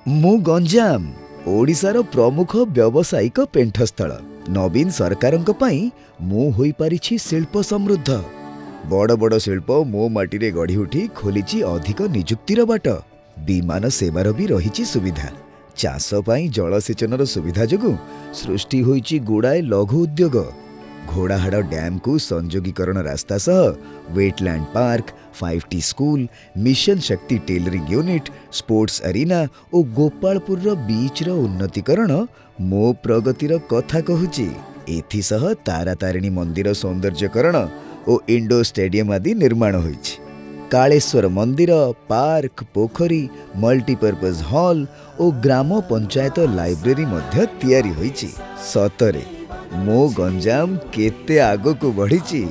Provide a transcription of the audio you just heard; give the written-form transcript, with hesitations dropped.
ମୁଁ ଗଞ୍ଜାମ, ଓଡ଼ିଶାର ପ୍ରମୁଖ ବ୍ୟବସାୟିକ ପେଣ୍ଠସ୍ଥଳ। ନବୀନ ସରକାରଙ୍କ ପାଇଁ ମୁଁ ହୋଇପାରିଛି ଶିଳ୍ପ ସମୃଦ୍ଧ। ବଡ଼ ବଡ଼ ଶିଳ୍ପ ମୋ ମାଟିରେ ଗଢ଼ି ଉଠି ଖୋଲିଛି ଅଧିକ ନିଯୁକ୍ତିର ବାଟ। ବିମାନ ସେବାର ବି ରହିଛି ସୁବିଧା। ଚାଷ ପାଇଁ ଜଳସେଚନର ସୁବିଧା ଯୋଗୁଁ ସୃଷ୍ଟି ହୋଇଛି ଗୁଡ଼ାଏ ଲଘୁ ଉଦ୍ୟୋଗ। ଘୋଡ଼ାହାଡ଼ ଡ୍ୟାମ୍କୁ ସଂଯୋଗୀକରଣ ରାସ୍ତା ସହ wetland park, 5T school, mission Shakti tailoring unit, sports arena ଓ ଗୋପାଳପୁରର ବିଚ୍ର ଉନ୍ନତିକରଣ ମୋ ପ୍ରଗତିର କଥା କହୁଛି। ଏଥିସହ ତାରାତାରିଣୀ ମନ୍ଦିର ସୌନ୍ଦର୍ଯ୍ୟକରଣ ଓ ଇଣ୍ଡୋର ଷ୍ଟାଡିୟମ ଆଦି ନିର୍ମାଣ ହୋଇଛି। କାଳେଶ୍ୱର ମନ୍ଦିର, ପାର୍କ, ପୋଖରୀ, ମଲ୍ଟିପର୍ପଜ ହଲ୍ ଓ ଗ୍ରାମ ପଞ୍ଚାୟତ ଲାଇବ୍ରେରୀ ମଧ୍ୟ ତିଆରି ହୋଇଛି। ସତରେ ମୋ ଗଞ୍ଜାମ କେତେ ଆଗକୁ ବଢ଼ିଛି।